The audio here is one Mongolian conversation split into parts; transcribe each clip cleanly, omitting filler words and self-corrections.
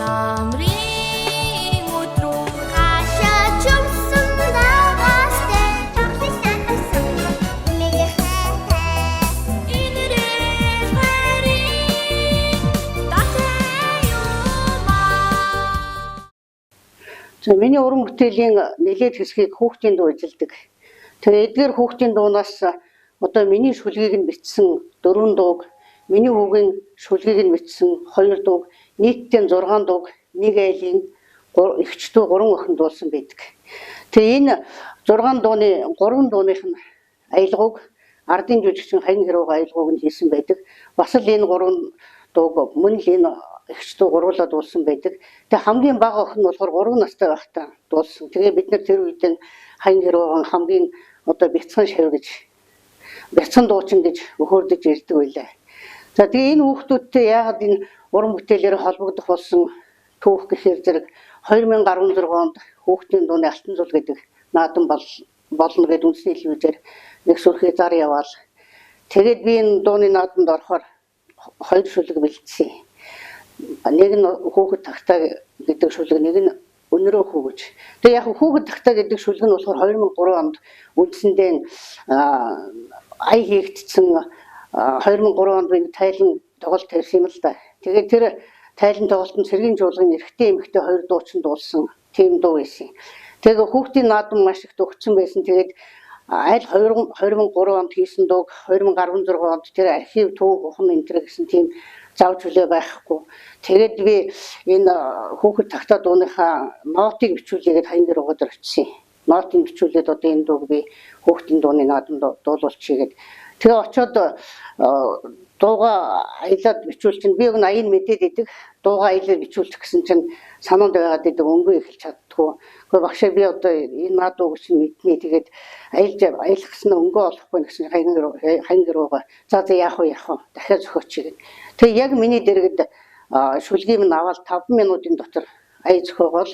Намрын өдрөө хашаа чумсан дагаастай тоглож татсан эмээгийн хайртай инэрэл хайрын датай юм аа. За миний уран бүтээлийн нэлээд хэсгийг хүүхдийн дуу эзэлдэг. Тэгээ эдгээр хүүхдийн дуунаас одоо миний шүлгийг нь бичсэн 4 дууг, миний хүүгийн шүлгийг нь бичсэн 2 дууг, нийтдээ 6 дууг нэг айлын эгч дүү 3 охин дуулсан байдаг. Тэгээ энэ 6 дууны 3 дууных нь аялгауг ардын жүжигчин Хаян Хэрүүг аялгауг нь хийсэн байдаг. Бас л энэ 3 дууг мөн л энэ эгч дүү гуруулаа дуулсан байдаг. Тэгээ хамгийн бага охин нь болохоор 3 настай байхдаа дуулсан. Тэгээ бид нар тэр үед нь Хаян Хэрүүг хамгийн одоо бяцхан шав гэж, бяцхан дуучин гэж өхөрдөж ирдэг байлаа. За тэгээ энэ хүүхдүүдтэй яагаад энэ уран бүтээлээр холбогдох болсон түүх гэхээр зэрэг 2016 онд хүүхдийн дууны алтан зул гэдэг наадам болно гэдэг үндэсний телевизээр нэг сүрхий зар яваал. Тэгээд би энэ дууны наадамд орохоор 2 шүлэг бэлдсэн. Нэг нь хүүхэд тагтаа гэдэг шүлэг, нэг нь өнөрөө хүү гэж. Тэгээ яг хүүхэд тагтаа гэдэг шүлэг нь болохоор 2003 онд үндсэндээ ая хийгдсэн. 2003 онд би тайлан тоглолт тавьсан юм л да. Тэгээд тэр тайлан тоглолтод цэргийн чуулганы эрэгтэй эмэгтэй 2 дуучин дуулсан тийм дуу байсан. Тэгээ хүүхдийн наадам маш их дөгцсөн байсан. Тэгээд аль 2003 онд хийсэн дууг 2016 онд тэр архив түүх ухам энэ төр гэсэн тийм зав чөлөө байхгүй. Тэгээд би энэ хүүхэд тагтаа дууныхаа нотыг бичүүлээгээд Хаян Гэрүүгээр очив. Нотыг бичүүлээд одоо энэ дууг би хүүхдийн дууны наадамд дуулуулчихъя гэд. Тэгээ очиод дууга аялаад бичүүл чинь би өгн аян мэдээд идэг. Дууга аялаад бичүүлчих гэсэн чинь санаанд байгаад идэг, өнгө эхэлж чаддгүй. Гэхдээ багшаа би одоо энэ наад дууг чинь мэднэ. Тэгээд аялж аялах гэсэн өнгө олохгүй гэсэн Хаян Гэрүүгээ за за яах вэ яах вэ дахиад зөхиочих гэд. Тэгээ яг миний дэргэд шүлгийг минь аваад 5 минутын дотор ая зөхиогоол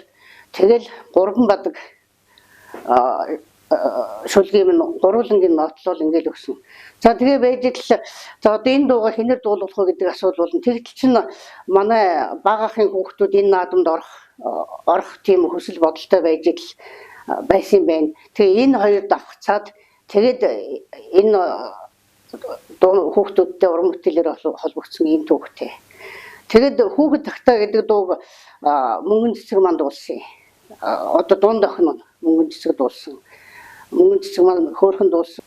тэгэл 3 бадаг шүлгийг минь гурвангийн нотлол ингээл өгсөн. За тэгээ байж л за одоо энэ дууга хинээр дуулах вэ гэдэг асуудал болно. Тэгтэл чинь манай бага ахын хүүхдүүд энэ наадамд орох тийм хүсэл бодолтой байж л байсан юм байна. Тэгээ энэ хоёр давхцаад тэгээд энэ хүүхдүүдтэй уран бүтээлээр холбогдсон ийм түүхтэй. Тэгээд хүүхэд тагтаа гэдэг дууг мөнгөн цэцэг маань дуулсан. Одоо дунд охин нь мөнгөн цэцэг дуулсан. Мөнгөн цэцэг маань хөөрхөн дуулсан.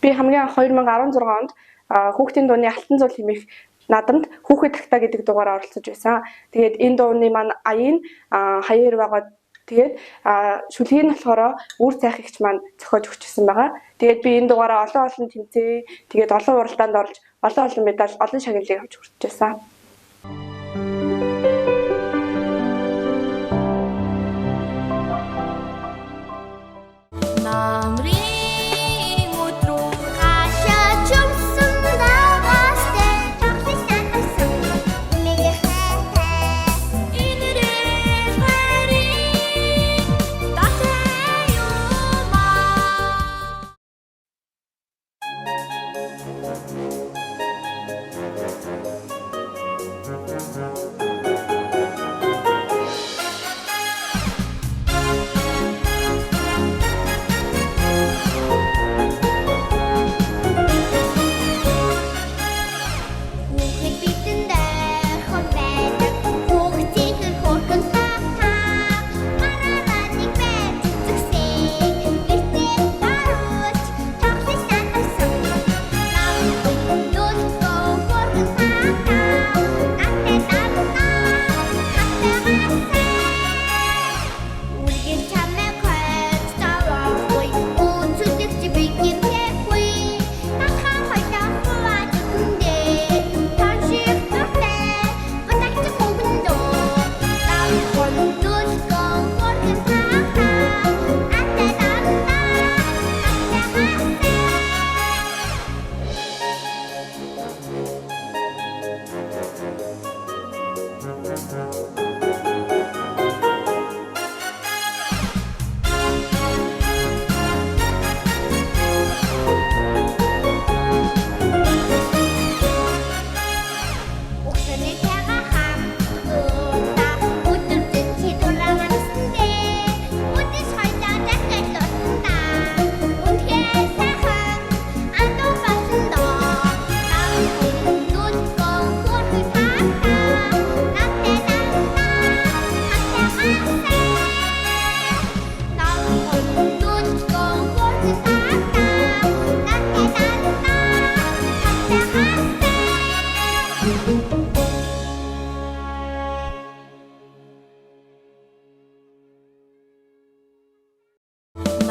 Би хамгийн анх 2016 онд хүүхдийн дууны алтан зул хэмээх наадамд хүүхэд тагтаа гэдэг дуугаар оролцож байсан. Тэгээд энэ дууны маань аян Хаян Хэрүүгээ тэгээд шүлгийг нь болохоор үр цайх эгч маань зохиож өгчсэн байгаа. Тэгээд би энэ дуугаараа олон олон тэмцээн, тэгээд олон уралдаанд орж, олон олон медаль, олон шагналыг авч хүртэж байсан. Намрын өдрөө хашаа чумсан дагаастай тоглож татсан эмээгийн хайртай инэрэл хайрын датай юм аа.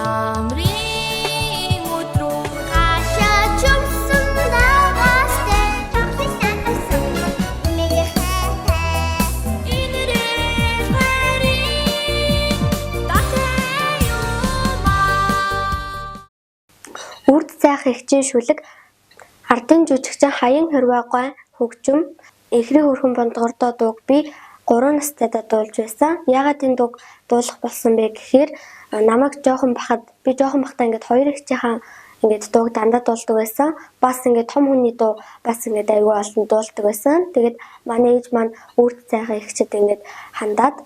Намрын өдрөө хаашаа чумсан дагастай тоглосон тавсан эмээгийн хайртай инэрэл хайрын датай юм аа. Үрд зайх эгчийн шүлэг ардын жүжигчин Хаян Хорвойгой хөгжим Эхрийн хөөрхөн Бондгордоо дууг би 3 настайдаа дуулж байсан. Яагаад энэ дууг дуулах болсон бэ гэхээр намайг жоохон бахад би жоохон бахдаа ингээд хоёр эгчийнхаа ингээд дууг дандаа дуулдаг байсан. Бас ингээд том хүний дуу бас ингээд аягүй олон дуулдаг байсан. Тэгээд манай ээж маань үрд зайхан эгчид ингээд хандаад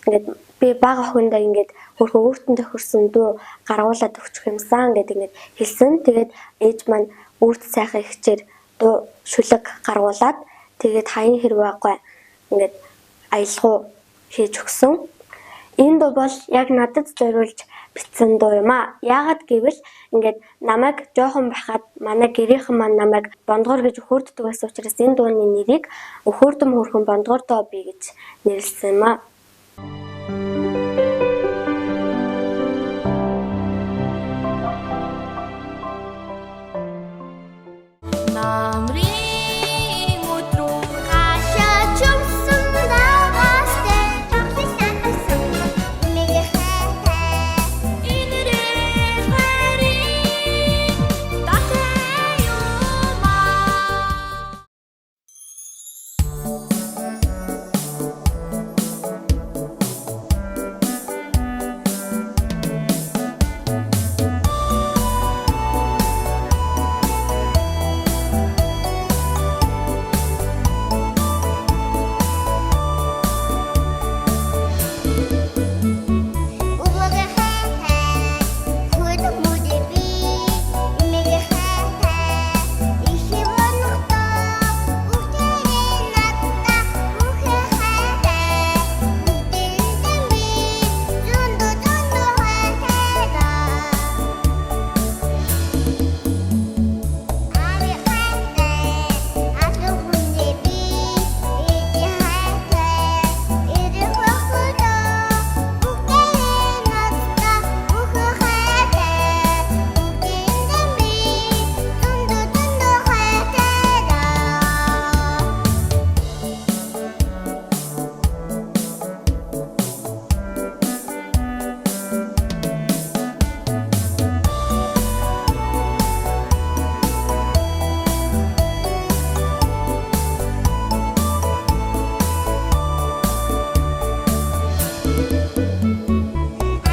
ингээд би бага охиндоо ингээд хөөрхөн өөртөө тохирсон дуу гаргуулад өгчих юмсан гэд ингээд хэлсэн. Тэгээд ээж маань үрд сайхан эгчээр дуу шүлэг гаргуулад тэгээд хаян хэрвээгүй ингээд аялгау хийж өгсөн. Энэ дуу бол яг надад зориулж бичсэн дуу юм аа. Яагаад гэвэл ингээд намайг жоохон байхад манай гэрийнхэн маань намайг Бондгор гэж өхөрддөг байсан учраас энэ дууны нэрийг Өхөрдөм хөөрхөн Бондгор доо би гэж нэрлэсэн юм аа. Намрын өдрөө хаашаа чумсан дагастай тоглосон тавсан эмээгийн хайртай инэрэл хайрын датай юм аа. Өвөгийн хайртай хөлөг мүдэ би эмээгийн хайртай их вонхтой бүгдээрээ надтай мөнхөн хайртай бүгдээрэндээ би зөндөө зөндөө хайртай. Аавын хайртай алуу хүндээ би ээжийн хайртай эрен хөхөрөө бүгдээрээ надтай мөнхөн хайртай бүгдээрэндээ би зөндөө зөндөө хайртай.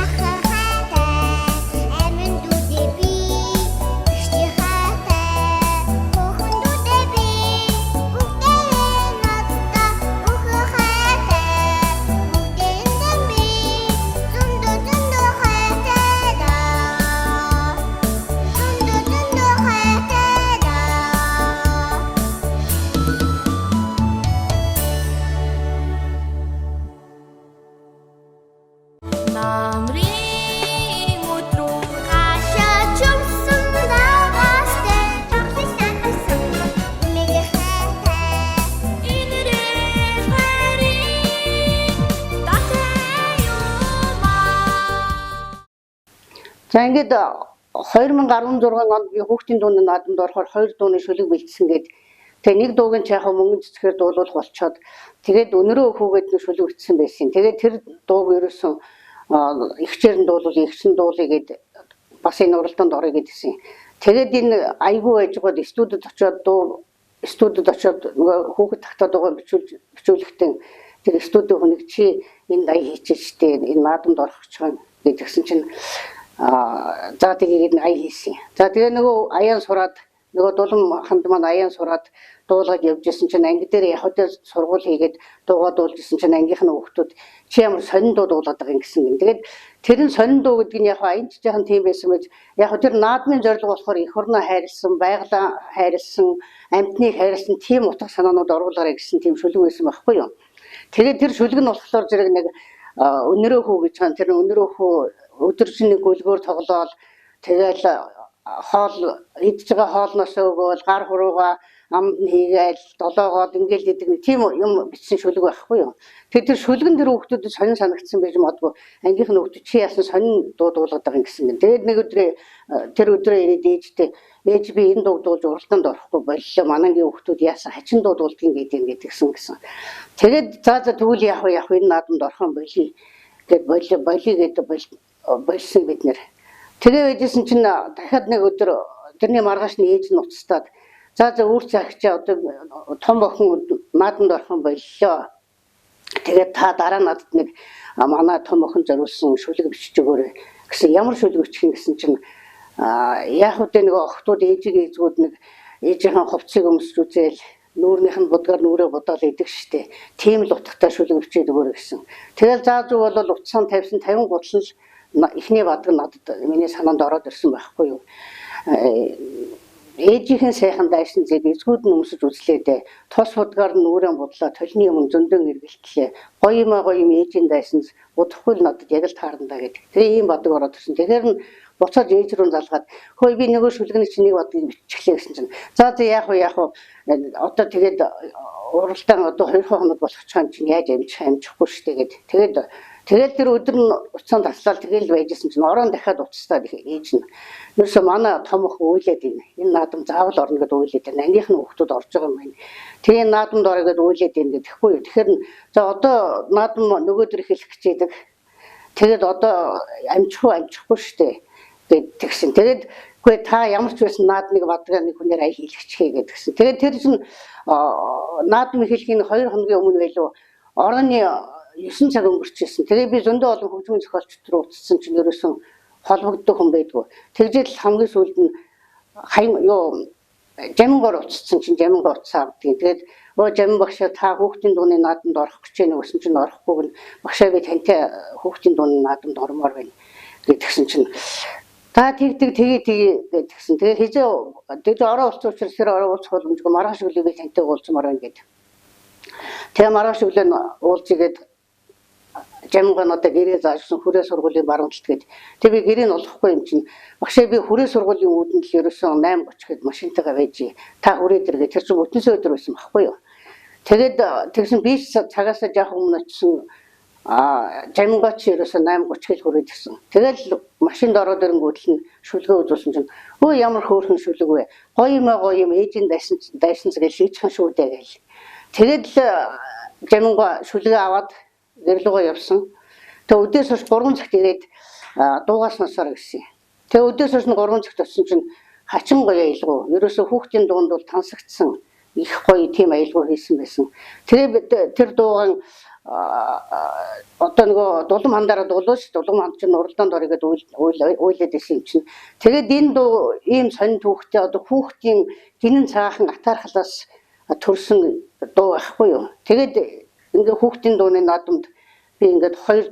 Ахын хайртай амин дүүдээ би эгчийн хайртай хөхөн дүүдээ би бүгдээрээ надтай мөнхөн хайртай бүгдээрэндээ би зөндөө зөндөө хайртай зөндөө зөндөө хайртай. Намрын өдрөө хаашаа чумсан дагастай тоглосон тавсан эмээгийн хайртай инэрэл хайрын датай юм аа. За ингээд 2016 онд би хүүхдийн дууны наадамд орохоор хоёр дууны шүлэг бэлдсэн гээд тэгээ нэг дууг нь чайхан мөнгөн цэцгээр дуулуулах болчоод тэгээд өнөрөө хүүгээд нэг шүлэг бичсэн байсан. Тэгээд тэр дууг ерөөсөн эгчээр нь дуулуул эгч нь дуулъя гээд бас энэ уралдаанд орё гэдгсэн. Тэгээд энэ айгүй байж гоод студид очиод дуу студид очиод нөгөө хүүхэд тагтаа дуугаа бичүүлэхдээ тэр студийн хүнийг чи энэ ая хийчихээ энэ наадамд орох гэж байгаа гэдгсэн чинь за тэгээд ая хийсэн. За тэгээ нөгөө аяан сураад нөгөө дулам ханд маань аяан сураад дуулаад явж исэн чинь анги дээр явхад сургууль хийгээд дуугаа дуулж исэн чинь ангийнх нь хүүхдүүд чи ямар сонин дуу дуулаад байгаа юм гэсэн юм. Тэгээд тэр нь сонин дуу гэдэг нь яг аян ч жаахан тийм байсан байж яг тэр наадмын зорилго болохоор эх орноо хайрлсан, байгалаа хайрлсан, амьтныг хайрлсан тийм утга санаанууд оруулаарай гэсэн тийм шүлэг байсан байхгүй юу. Тэгээд тэр шүлэг нь болохоор зэрэг нэг өнөрөө хүү гэж байгаа. Тэр өнөрөө хүү өдөржин нэг гөлгөөр тоглоол тэгэл хоол идж байгаа хоолноос өгөөл гар хуруугаа Амд нь хийгээл долоогоод ингээл гэдэг нэг тийм юм бичсэн шүлэг байхгүй юу. Тэгэхээр тэр шүлгэн тэр хүүхдүүдэд сонин санагдсан байж магадгүй. Ангийнх нь хүүхдүүд чи яасан сонин дуу дуулаад байгаа юм гэсэн гин. Тэгээд нэг өдрөө тэр өдрөө ирээд ээжтэй ээж би энэ дуу дуулж уралдаанд орохгүй боллоо. Манай ангийн хүүхдүүд яасан хачин дуу дуулдгийг гэдэг юм гэдгсэн гэсэн. Тэгээд за за тэгвэл яах вэ яах вэ энэ наадамд орох юм болий гэд боллоо болий гэдэг болсон бид нэр. Тэгээ байжсэн чинь дахиад нэг өдөр тэрний маргааш нь ээж нь уцтаад за за үүр цагчаа одоо том охин наадамд орох юм боллоо. Тэгээд та дараа надад нэг манай том охин зориулсан шүлэг бичиж өгөөрэй гэсэн. Ямар шүлэг бичих юм гэсэн чинь яг үгүй нөгөө охтууд ээжигээ эзгүүд нэг ээжийнхэн хувцсыг өмсөж үзээл нүүрнийх нь будгаар нүрээ будаал идэг штэ. Тийм л утгатай шүлэг бичээд өгөөрэй гэсэн. Тэгэл заа зүг бол утсaan тавьсан 50 гутлал эхний бадаг надад миний санаанд ороод ирсэн байхгүй юу. Ээжийнхэн сайхан дайсан зэг эзгүүд нь өмсөж үзлээ дээ. Тус будгаар нь нүрээ будлаа, толны юм зөндөн эргэлтлээ. Гоё юм аа гоё юм ээжийн дайсан будахгүй л надад яг л таарна да гэд. Тэгээ ийм бадаг ороод ирсэн. Тэгэхээр нь буцаад ээж рүү залгаад хөөе би нөгөө шүлгэний чинь нэг бадгийг биччихлээ гэсэн чинь. За за яах вэ яах вэ? Одоо тэгээд уралдаан одоо 2 хоног болох ч юм чинь яаж амжих амжихгүй штэ гэд. Тэгээд тэгэл тэр өдөр нь уцаан таслал тэгэл байжсэн чинь орон дахиад уцтаад ээж нь. Ерөөсө манай том охин уйлаад байна. Энэ наадам заавал орно гэдээ уйлаад байна. Ангийнх нь хүүхдүүд орж байгаа юм байна. Тэгээ наадамд орё гэдээ уйлаад байна гэдэг. Тэгэхгүй юу. Тэгэхээр за одоо наадам нөгөөдөр эхлэх гэж байдаг. Тэгээд одоо амжихгүй амжихгүй штэ гэд тэгсэн. Тэгээд үгүй та ямар ч байсан наадмыг бадгаа нэг хүнээр ая хийлгэчихье гэдгсэн. Тэгээд тэр чинь наадам эхлэхийн 2 хоногийн өмнө байлуу орны 9 цаг өнгөрчихсэн. Тэгээ би зөндөө олон хөгжмийн зохиолчд руу утассан чинь ерөөсөн холбогддог хүн байдгүй. Тэгжэл хамгийн сүүлд нь хаян юу Жамингоор утассан чинь Жамингаа утсаа авдгийг. Тэгээд өө Жамин багшаа та хүүхдийн дууны наадамд орох гэж байна гэсэн чинь орохгүй гэн. Багшаа би тантай хүүхдийн дууны наадамд ормоор байна гэдгсэн чинь та тэгдэг тэгээ тэгээ гэдгсэн. Тэгээ хизээ тэгээ ороо уулзсан учраас тэр ороо уулзах боломжгүй маргааш өглөө би тантай уулзмаар байна гэд. Тэгээ маргааш өглөө нь уулзъя гэд Жамингаа надад гэрээ заажсан хүрээ сургуулийн баруун талд гээд. Тэг би гэрээ нь олохгүй юм чинь. Багшаа би хүрээ сургуулийн үүдэнд л ерөөсөн 8:30 гээд машинтайгаа байж. Та хүрээ дэргээ тэр чинь бүтэнсэн өдөр байсан байхгүй юу. Тэгээд тэгсэн би цагаасаа жоох өмнө очисон. Жамингаа чи ерөөсөн 8:30 гээд хүрээд ирсэн. Тэгэл машинд ороод ирэнгүүтэл нь шүлгээ үзүүлсэн чинь өө ямар хөөрхөн шүлэг вэ? Гоё юм аа гоё юм ээжийн дайсан дайсан гэж шийдхэн шүү дээ гээл. Тэгээд л Жамингаа шүлгээ аваад гэрлүүгээ явсан. Тэгээ өдөөс хойш 3 цагт ирээд дуугаас насаар гэсэн. Тэгээ өдөөс хойш 3 цагт очсон чинь хачин гоё аялгау. Ерөөсө хүүхдийн дуунд бол тансагдсан их гоё тийм аялгау хийсэн байсан. Тэгээ тэр дуугаан одоо нөгөө дулам хандаараа дуулж дулам ханд чинь уралдаанд орё гэдээ уйлаад исэн юм чинь. Тэгээд энэ дуу ийм сонин түүхтэй одоо хүүхдийн гинэн цаахан атаархлаас төрсэн дуу байхгүй юу. Тэгээд ингээ хүүхдийн дууны наадамд би ингээд 2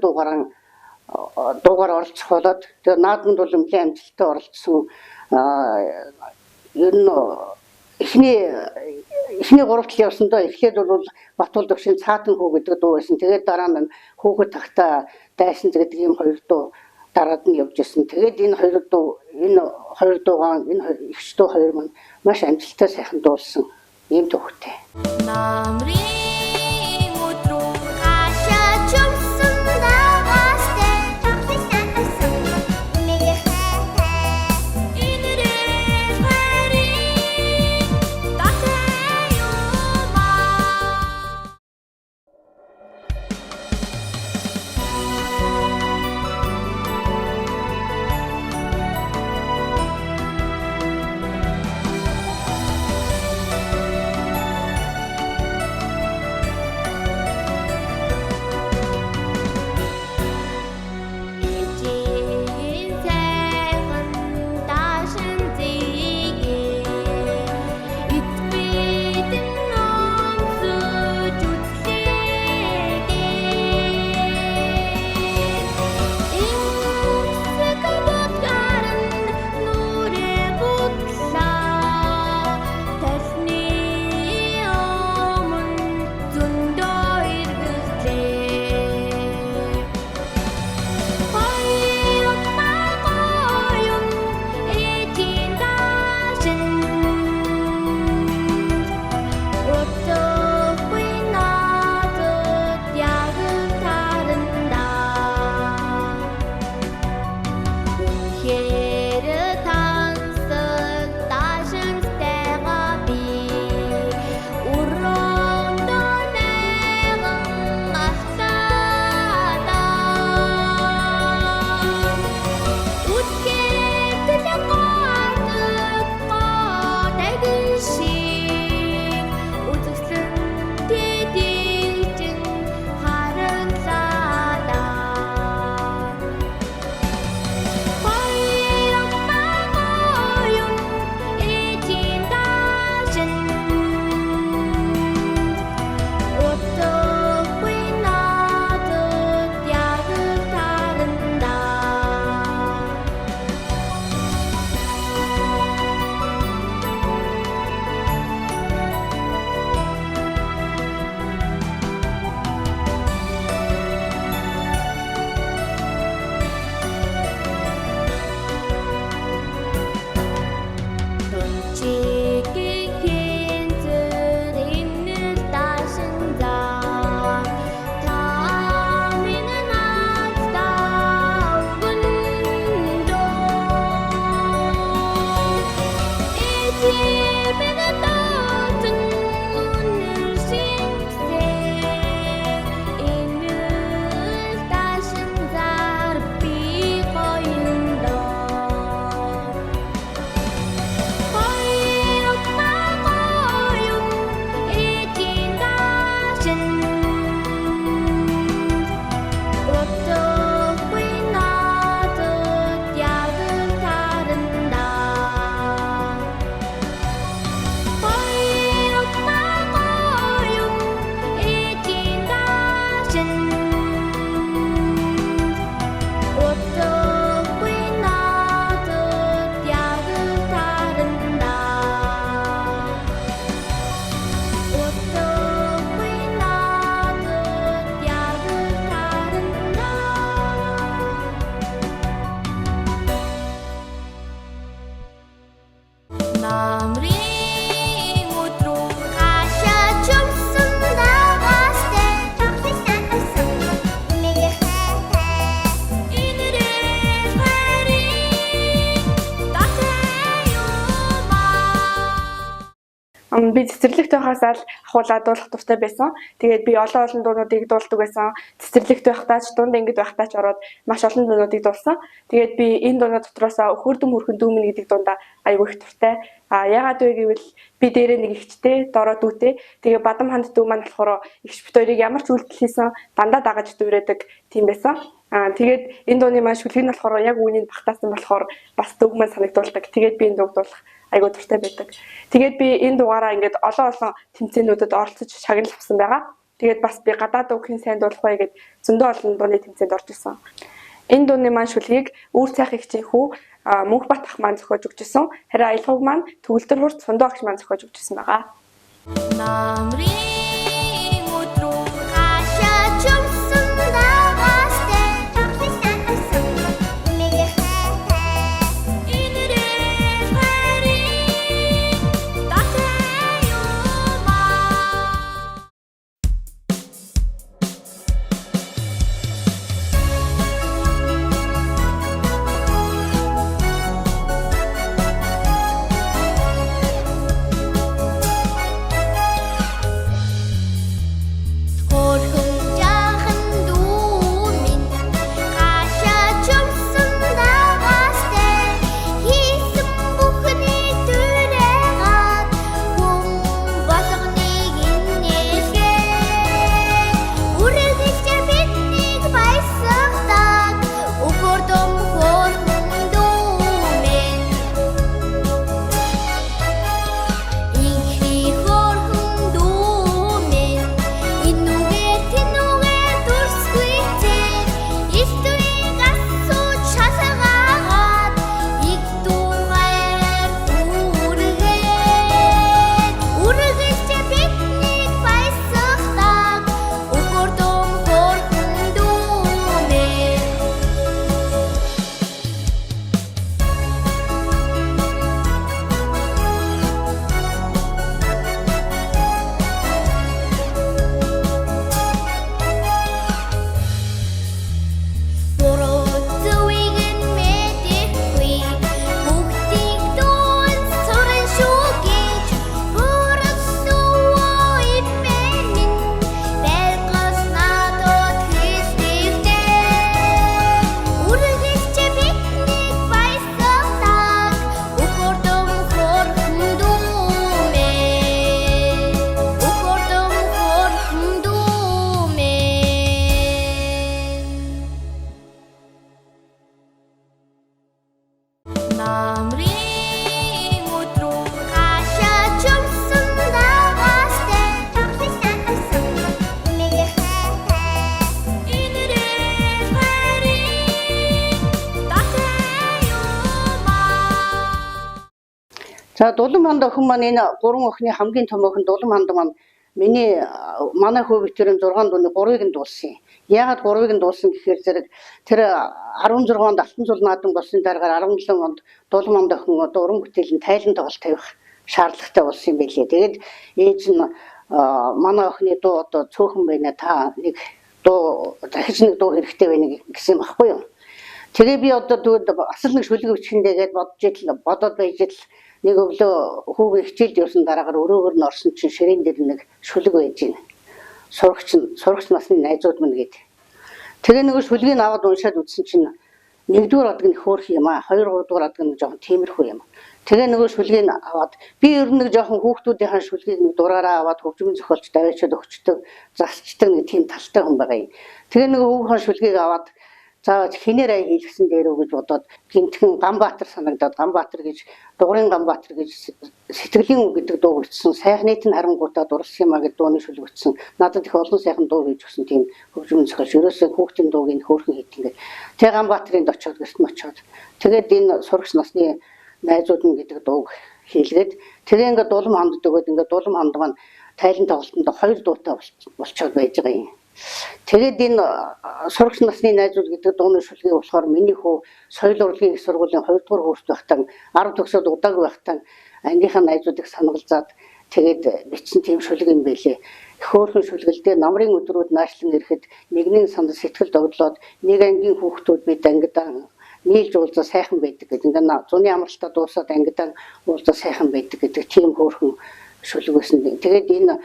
дуугаар оролцох болоод тэгээ наадамд бол нэлээд амжилттай оролцсон. Ер нь эхний 3 тал явсан доо эхлээд бол Батуул төвшин цаатан хүү гэдэг дуу байсан. Тэгээд дараа нь хүүхэд тагтаа дайсан гэдэг ийм 2 дуу дараад нь явж исэн. Тэгээд энэ хоёр дуугаан энэ эгч дуу хоёр маань маш амжилттай сайхан дуулсан ийм түүхтэй. Намрын өдрөө хаашаа чумсан дагастай тоглож татсан эмээгийн хайртай инэрэл хайрын датай юм аа. Би цэцэрлэгт байхаас л ахуулаад дуулах дуртай байсан. Тэгээд би олон олон дуунуудыг дуулдаг байсан. Цэцэрлэгт байхдаа ч дунд ангид байхдаа ч ороод маш олон дуунуудыг дуулсан. Тэгээд би энэ дуунууд дотроос "Өхөрдөм хөрхөн дүүмэн" гэдэг дундаа айгүй их дуртай. А яагаад вэ гэвэл би дээрээ нэг эгчтэй, дороо дүүтэй. Тэгээ Бадам ханд дүү маань болохоор эгч бит хоёрыг ямар ч үйлдэл хийсэн дандаа дагаж дүүрээдэг тийм байсан. Аа тэгээд энэ дууны маань шүлэг нь болохоор яг үүнийг багтаасан болохоор бас дүүг маань санагдуулдаг. Тэгээд би энэ дууг дуулах айгүй дуртай байдаг. Тэгээд би энэ дугаараа ингээд олон олон тэмцээнүүдэд оролцож шагнал авсан байгаа. Тэгээд бас би гадаад дуу хэн сайн дуулах вэ гэд зөндөө олон дууны тэмцээнд орж исэн. Энэ дууны маань шүлгийг Үүр цайх эгчийн хүү Мөнхбат ах маань зохиож өгч исэн. Харин аялгауг маань Төгөлдөр хурц Сундуу агш маань зохиож өгч исэн байгаа. Намрын өдрүүд хаашаа чумсан дагастай тоглож татсан эмээгийн хайртай Инэрэл хайрын датай юм аа. Хөрхөн жаахан дүү минь хаашаа чумсан дагастай хийсэн бүхний түрээгаад хүн болгоныг инээлгээ үргэлж биднийг баясгадаг өгөрдөм хөрхөн дүү минь. Инхри хөөрхөн дүү минь энүүгээр тэнүүгээр дүрсгүйцээ элдвийг асууж шалгаагаад их дуугаар үргээд үргэлж биднийг баясгадаг өгөрдөм хөөрхөн дүү минь. Буруу зүвийг нь мэдэхгүй бүгдийг дүүн суран шүү гэж бүрэлсүү имээ минь байгаас надад хэлдэгдээ үргэлж биднийг баясгадаг өгөрдөм хөрхөн дүүмээ өгөрдөм хөрхөн дүүмээ. Намрын өдрүүд Хаашаа чумсан дагастай тоглож татсан эмээгийн хайртай инэрэл хайрын датай юм аа. За, Дулан ханд охин маань, энэ гурван охины хамгийн том охин Дулан ханд маань миний манай хүү битэрийн 6 дууны 3-ыг нь дуулсан. Яагаад 3-ыг нь дуулсан гэхээр зэрэг тэр 16 онд Алтан зул наадам болсон дараагаар 17 онд Дулан ханд охин одоо уран бүтээлийн тайлан тоглолт тавих шаардлагатай болсон юм билээ. Тэгээд ээж нь манай охины дуу одоо цөөхөн байна, та нэг дуу дахиж нэг дуу хэрэгтэй байна гэсэн юм баггүй юу? Тэгээ би одоо тэгвэл асал нэг шүлэг бичихэндээ гээд бодож итл бодоод байж итл нэг өглөө хүүгээ хичээлд явсан дараагаар өрөөгөр нь орсон чинь ширээн дээр нэг шүлэг байж байна. Сурагч нь сурагч насны найзууд минь гээд. Тэгээ нөгөө шүлгийг аваад уншаад үзсэн чинь нэгдүгээр одог нь хөөрх юм аа, хоёр гуравдугаар одог нь жоохон тиймэрхүү юм. Тэгээ нөгөө шүлгийг аваад би ер нь нэг жоохон хүүхдүүдийн шүлгийг нэг дураараа аваад хөгжмөн зохиолч даваачаад өгчдөг, засчдаг нэг тийм талтай хүн байгаа юм. Тэгээ нөгөө хүүхэн шүлгийг аваад за хинээр ай хийлгсэн дээр үү гэж бодоод гинтхэн Ганбаатар санагдаад Ганбаатар гэж дугарын Ганбаатар гэж сэтгэлийн үг гэдэг дуу бичсэн. Сайхны тэн харангуутаа дурлсан юм а гэдэг дууны шүлэг бичсэн. Надад их олон сайхан дуу хийж өгсөн тийм хөгжмөн зохиолч. Ерөөсөө хүүхдийн дууг энэ хөөрхөн хийт ингээд. Тэгээ Ганбаатарын очоод гэрт нь очоод тэгээд энэ сурагч насны найзууд нь гэдэг дууг хийлгээд тэгээ ингээд дулам хандд өгөөд ингээд дулам ханд маань тайлан тоглолтод хоёр дуутай болчоод байж байгаа юм. Тэгээд энэ сурагч насны найзууд гэдэг дууны шүлгийг болохоор миний хүү соёл урлагийн их сургуулийн 2 дугаар курст байхдаа 10 төгсөөд удаагүй байхдаа ангийнхаа найзуудыг санагалзаад тэгээд бичсэн тийм шүлэг юм байлээ. Их хөөрхөн шүлгэлдээ намрын өдрүүд наашлан ирэхэд нэгний санд сэтгэл догдлоод нэг ангийн хүүхдүүд бид ангидаа нийлж уулзаа сайхан байдаг гэдэг. Ингээ зуны амралтаа дуусаад ангидаа уулзаа сайхан байдаг гэдэг тийм хөөрхөн шүлэг байсан. Тэгээд энэ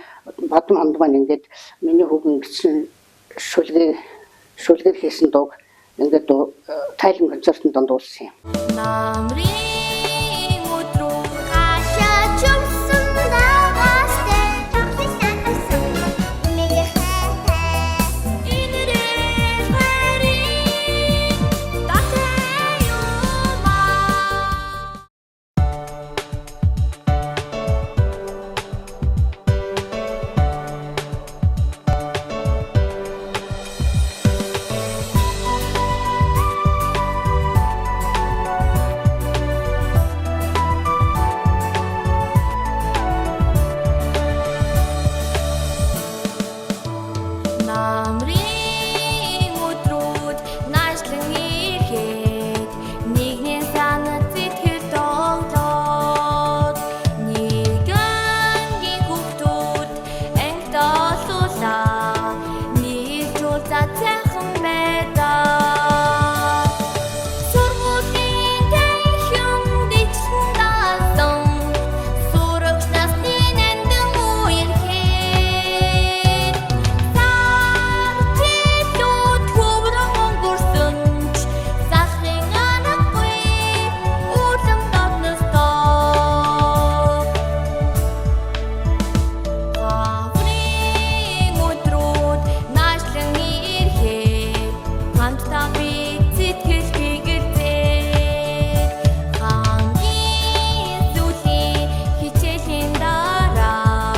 Бадам ханд маань ингээд миний хүүгэн бичсэн шүлгийг шүлгээр хийсэн дууг ингээд тайлан концертын донд дуулсан юм. Намрын өдрүүд Хашаа чумсан дагастай тоглож татсан эмээгийн хайртай инэрэл хайрын датай юм аа. Намрын өдрүүд наашлан ирэхэд нэгний санаад сэтгэл тоглоод нэгэнгийн хүүхдүүд ангид олуулаа нийлж уулзаад сайхан байдаг. Сургуулийн танхим дэжлэн даасан сурагч насны нандин үерхэд сар жилүүд хөврөн өнгөрсөн ч залхын аргагүй улам догностоо. Гаврын өдрүүд наашлан ирэхэд хамтдаа бид сэтгэл гэгэрзээд хамгийн сүүлийн хичээлийн дараа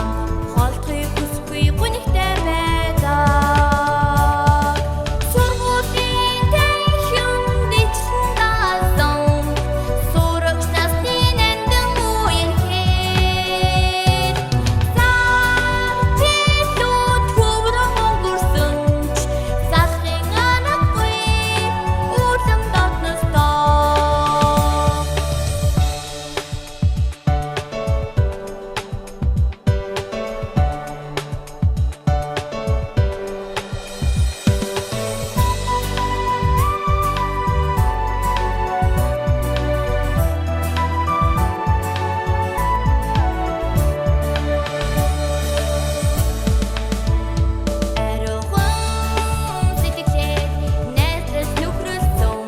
холдохыг хүсэхгүй гунигтай байдаг. Сургуулийн танхим дэжлэн даасан сурагч насны нандин үерхэд сар жилүүд хөврөн өнгөрсөн ч залхын аргагүй улам догностоо. Ариухан сэтгэлээр найзлаж нөхрөлсөн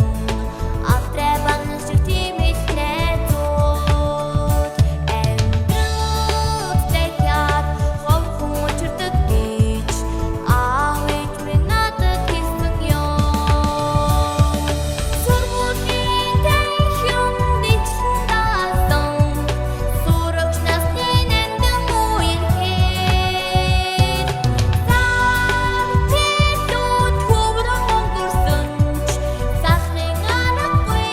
алдрай багш шиг тийм л найзууд амьдрал дахиад ховхон учирдаг гэж аав ээж минь надад хэлсэн юм. Сургуулийн танхим дэжлэн даасан сурагч насны нандин үерхэд сар жилүүд хөврөн өнгөрсөн ч залхын аргагүй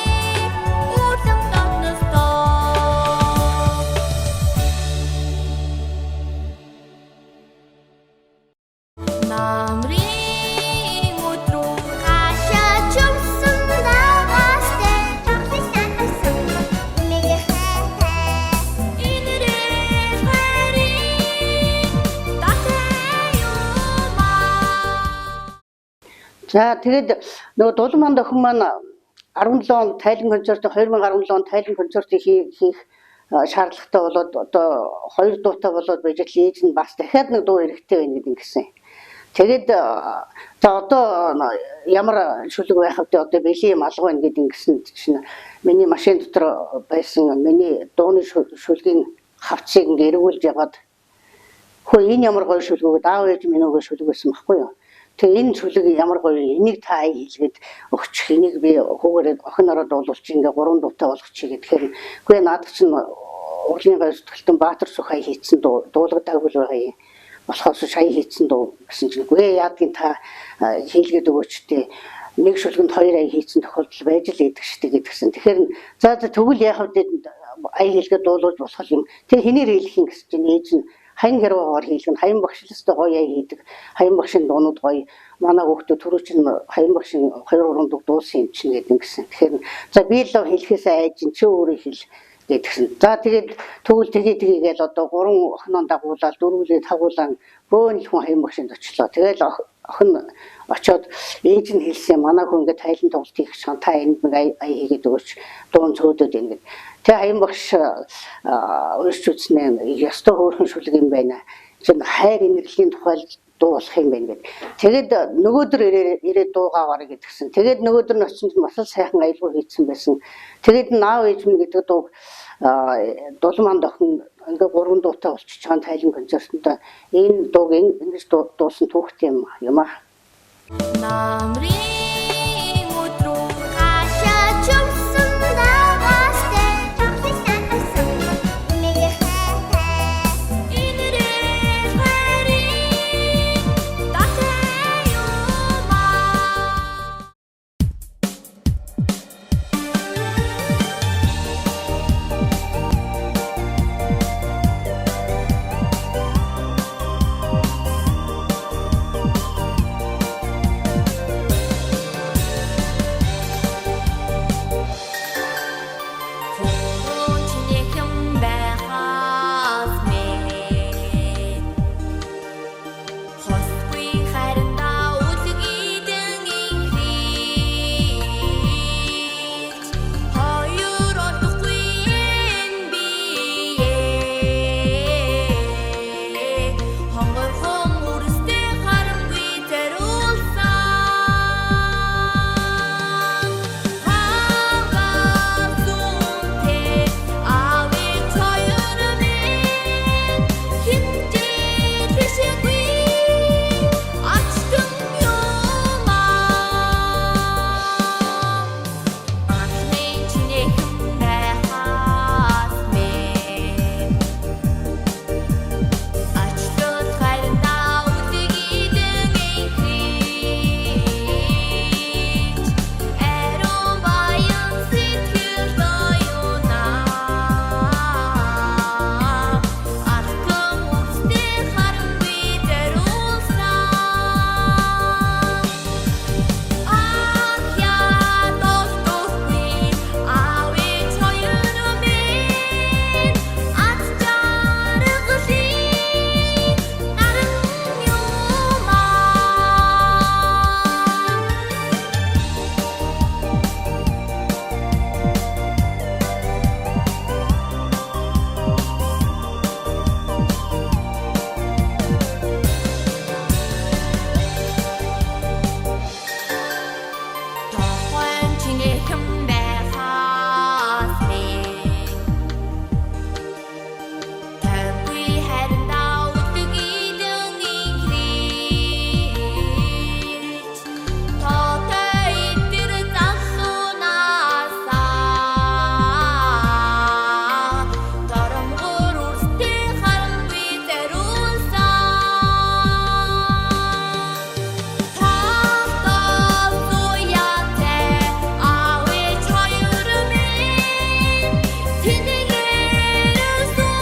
улам догностоо. Намрын өдрүүд Хашаа чумсан дагастай тоглож татсан эмээгийн хайртай инэрэл хайрын датай юм аа. За тэгээд нөгөө Дулан манд охин маань 17 онд тайлан концерт 2017 онд тайлан концертыг хийх шаардлагатай болоод одоо хоёр дуутай болоод байж л ээж нь бас дахиад нэг дуу хэрэгтэй байна гэдэг ингэсэн. Тэгээд за одоо ямар шүлэг байх вэ, одоо бэлэн юм алга байна гэдэг ингэсэн чинь миний машин дотор байсан миний дууны шүлгийн хавцыг ингээ эргүүлж яваад хөө энэ ямар гоё шүлэг вэ? Аав ээж минь нөгөө шүлэг байсан байхгүй юу? Тэгээ энэ шүлэг ямар гоё, энийг та ая хийлгээд өгчих, энийг би хүүгээрээ охинороо дуулуулчих, ингээ гурван дуутай болгочих гэхээр үгүй наадах чинь урлагийн гай зүтгэлтэн Баатар Сүх ая хийцэн дуу дуулгадаагүй л байгаа юм. Болохоос шая хийцэн дуу гэсэн чинь үгүй яадгийн та хийлгээд өгөөч тээ, нэг шүлгэнд хоёр ая хийцэн тохиолдол байж л идэх штэ гэдгсэн. Тэгэхээр за за тэгвэл яах вэ, ая хийлгээд дуулуулж болох юм. Тэгээ хинээр хийлэх юм гэсэн чинь ээж нь хаян хэрвээгээр хийлгэн, хаян багш л өстой гоё ая хийдэг. Хаян багшийн дуунууд гоё. Манай хүүхдүүд түрүү чинь хаян багшийн 2 3 дуг дуулсан юм чинь гэдэг ингэсэн. Тэгэхээр за би л хэлэхээсээ айж чи өөрөө хэл гэдгсэн. За тэгээд тэгвэл тэгээ тэгээ гээл одоо гурван охиноо дагуулаад дөрвөлээ тагуулan бөөн л хүн хаян багшинд очлоо. Тэгэл Охин очоод ээж нь хэлсэн манай хүн ингээд тайлан тоглолт хийх гэж та энд нэг ая хийгээд өгөөч дуун цөөдөд ингээд. Тэгээ хаян багш уншиж үзнэ ёстой хөөрхөн шүлэг юм байна. Чинь хайр инэрлийн тухай дуу болох юм байна гэд. Тэгээд нөгөөдөр ирээд дуугаа аваарай гэдгсэн. Тэгээд нөгөөдөр нь очсон чинь бас л сайхан аялгау хийцэн байсан. Тэгээд наав ээж минь гэдэг дууг дулман охин ингээ гурван дуутай болчихж байгаа тайлан концертод энэ дууг ингэж дуусан түүхтэй юм аа. Намрын өдрөө Хашаа чумсан дагастай тоглож татсан миний хайртай инэрэл хайрын датай юм аа. Чинээхэн байхаас минь хосгүй харандаа үлгийдэн инхрийлж хоёр олдохгүй энэ бие хонгорхон үрстэй харамгүй зориулсан хангал зүүнтэй аавын хоёр минь хинжээ тэшээгүй ачтан юм аа. Анхны чинээхэн байхаас минь Ачлал харандаа үлгийдэн инхрийлж ариун баян сэтгэл доюнаа Алтан үрстэй харамгүй зориулсан Ах ядуулдахгүй аавын хоёр минь аз жаргалын наран юм аа. Тухайн чинээхэн байхаас минь тойргүй харандаа үлгийдэн инхрийлж тоотой эдэр залуунаасаа доромгоор үрстэй харамгүй зориулсан Тогтол зуяатай аавч хоёр минь тэнийгээрсэн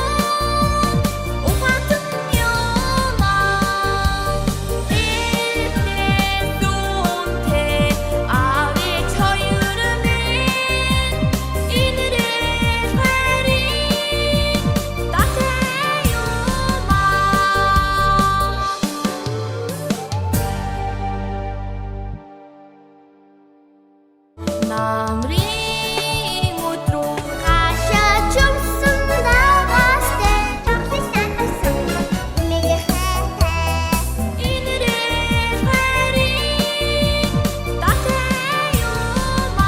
ухаатан юм аа. Эртнээс үнтэй аавч хоёр минь инэрэл хайрын датай юм аа. Намрын өдрөө Хашаа чумсан дагастай тоглож татсан миний хайртай инэрэл хайрын датай юм аа.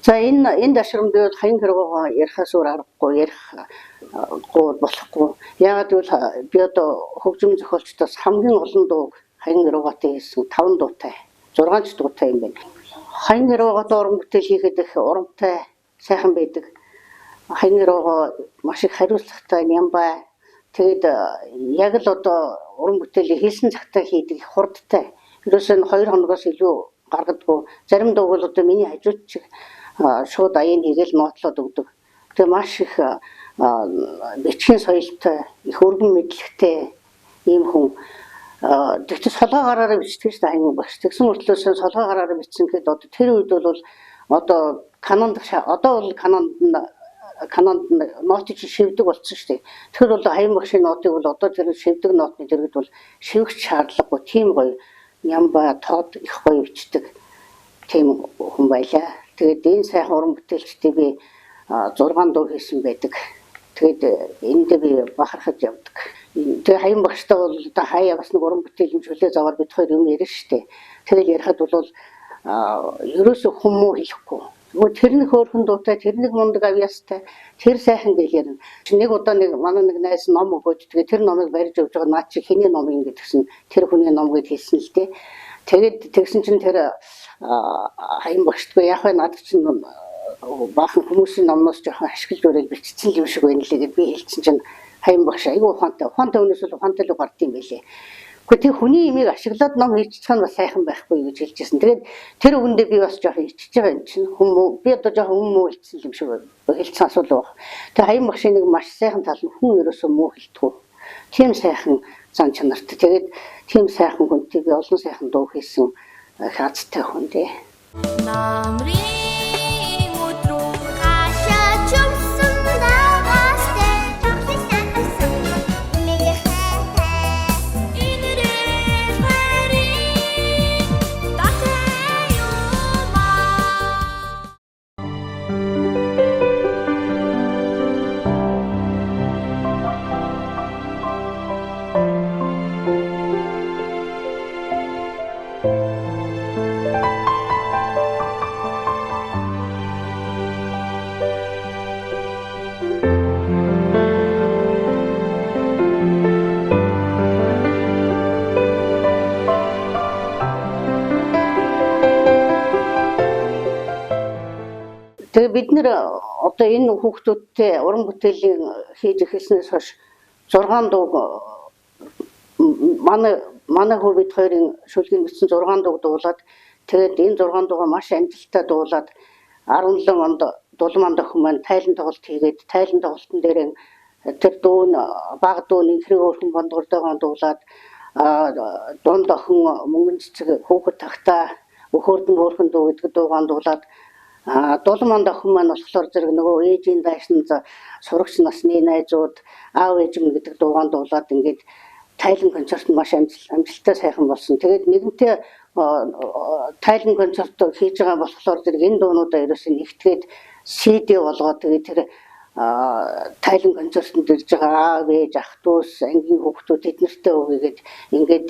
За энэ дашрамд бол хаян хэргоо ярихаас өөр аргагүй ярихгүй болохгүй. Яагаад гэвэл би одоо хөгжим зохиолчдоос хамгийн олон дууг хаян хэргоотой хийсэн 5 дуутай, 6 ч дуутай юм байна. Хаян хэргоотой уран бүтээл хийхэд их урамтай сайхан байдаг. Хаян хэргоо маш их хариуцлагатай нямбай. Тэгээд яг л одоо уран бүтээлийг хийсэн цагтаа хийдэг их хурдтай. Ерөөсөө нь 2 хоногоос илүү гаргадаггүй. Зарим дууг бол одоо миний хажууд чиг шууд аян хийгээл нотлоод өгдөг. Тэгээ маш их бичгийн соёлтой, их өргөн мэдлэгтэй ийм хүн. Тэгтээ солгой гараараа бичдэг шүү дээ хаян багш. Тэгсэн мөртлөөс солгой гараараа бичсэн гэхэд одоо тэр үед бол одоо Канонд одоо бол Канонд нь Кананд нотыг чинь шивдэг болсон шүү дээ. Тэгэхээр бол Хаян багшийн нотыг бол одоо тэр шивдэг нотны дэргэд бол шивэх шаардлагагүй тийм гоё нямба тод их гоё бичдэг тийм хүн байлаа. Тэгээд энэ сайхан уран бүтээлчдийг би 6 дуу хийсэн байдаг. Тэгээд эндээ би бахархаж явдаг. Тэгээ Хаян багштай бол одоо хаяа бас нэг уран бүтээлийн чөлөө заваар бид хоёр юм ярина шүү дээ. Тэгэл ярихад бол ерөөсөө хүмүү хэлэхгүй. Нөгөө тэр нэг хөөрхөн дуутай, тэр нэг мундаг авьяастай, тэр сайхан гэл ярина. Нэг удаа нэг манай нэг найз ном өгөөд тэгээ тэр номыг барьж явж байгаа наад чи хэний ном юм гэдгсэн тэр хүний ном гэд хэлсэн л дээ. Тэгээд тэгсэн чинь тэр Хаян багшдгүй яг вэ надад чинь баахан хүмүүсийн номноос жоохон ашиглаж өрөөд бичсэн юм шиг байна лээ гэд би хэлсэн чинь Хаян багш айгүй ухаантай. Ухаантай хүнээс бол ухаантай л гардыг юм байлээ. Гэхдээ тэр хүний имийг ашиглаад ном хийчих нь бас сайхан байхгүй гэж хэлжсэн. Тэгээд тэр үгэндээ би бас жоохон ичж байгаа юм чинь хүмүүс би одоо жоохон хүн муу хэлсэн юм шиг байна. Хэлсэн асуудал баг. Тэр Хаян багшийн нэг маш сайхан тал нь хүн ерөөсөө муу хэлтгүү. Тийм сайхан зан чанарт. Тэгээд тийм сайхан хүнтэй би олон сайхан дуу хийсэн хазтай хүн дээ. Намрын өдрөө Хашаа чумсан дагастай тоглож татсан эмээгийн хайртай инэрэл хайрын датай юмаа. Тэгээ бид нэр одоо энэ хүүхдүүдтэй уран бүтээлийн хийж эхэлснээс хойш 6 дууг манай хүү бид хоёрын шүлгийг бичсэн 6 дууг дуулаад тэгээд энэ 6 дуугаа маш амжилттай дуулаад 17 онд Дулманд охин маань тайлан тоглолт хийгээд тайлан тоглолтын дээр тэр дуу нь баг дуу нь инхрэг өөрхөн бондгордойгоон дуулаад дунд охин мөнгөн цэцэг хүүхэд тагтаа өхөрдөн өөрхөн дуу гэдэг дуугаан дуулаад Дулманд охин маань болохоор зэрэг нөгөө ээжийн даашин сурагч насны найзууд аав ээж минь гэдэг дуугаан дуулаад ингээд тайлан концерт нь маш амжилттай сайхан болсон. Тэгээд нэгэнтээ тайлан концерт хийж байгаа болохоор зэрэг энэ дуунуудаа ерөөсөө нэгтгээд CD болгоод тэгээд тэр тайлан концертод ирж байгаа аав ээж ах дүүс ангийн хүүхдүүд эднэртэй өгөөгээд ингээд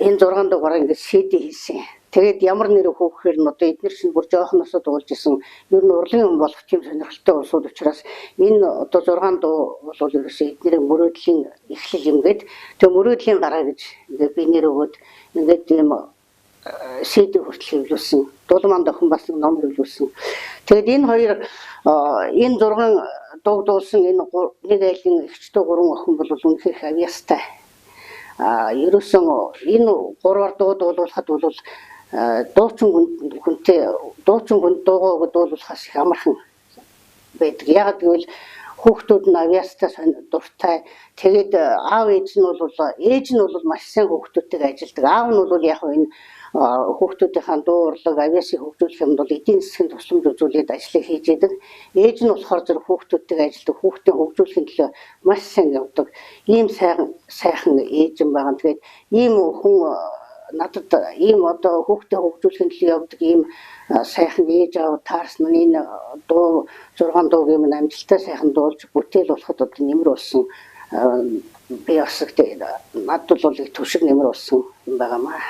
энэ 6 дугаараа ингээд CD хийсэн. Тэгээд ямар нэр хөөхөр нь одоо эднэр чинь бүр жоохносоо дуулж исэн ер нь урлагийн хүн болох тийм сонирхолтой улсууд учраас энэ одоо 6 дуу бол ерөөсөө эднэрийн мөрөөдлийн эхлэл юм гээд тэг мөрөөдлийн гараа гэж ингээд би нэр өгөөд ингээд ийм CD хүртэл хэвлүүлсэн. Дулманд охин бас нэг ном хэвлүүлсэн. Тэгээд энэ хоёр энэ 6 дууг дуулсан энэ нэг айлын эгчтэй 3 охин бол үнэхээр их авьяастай. Ерөөсөн энэ гурвар дуу дуулуулахад бол дуучин хүнтэй дуучин хүн дуугаа өгöd дуулуулахаас их амархан байдаг. Яагаад гэвэл хүүхдүүд нь авьяастай дуртай. Тэгээд аав ээж нь бол ээж нь бол маш сайн хүүхдүүдтэйг ажилладаг. Аав нь бол яг энэ хүүхдүүдийнхээ дуу урлаг авьяасыг хөгжүүлэх юмд бол эдийн засгийн тусламж үзүүлээд ажлыг хийж яадаг. Ээж нь болохоор зэрэг хүүхдүүдтэйг ажилладаг. Хүүхдийн хөгжүүлэхийн төлөө маш сайн явдаг. Ийм сайхан ээж юм байгаа. Тэгээд ийм хүн надад ийм одоо хүүхдээ хөгжүүлэхийн төлөө явдаг ийм сайхан ээж аав таарсан нь энэ дуу 6 дууг юм амжилттай сайхан дуулж бүтээл болоход одоо нэмэр болсон би бас надад бол их төвшиг нэмэр болсон юм байгаамаа.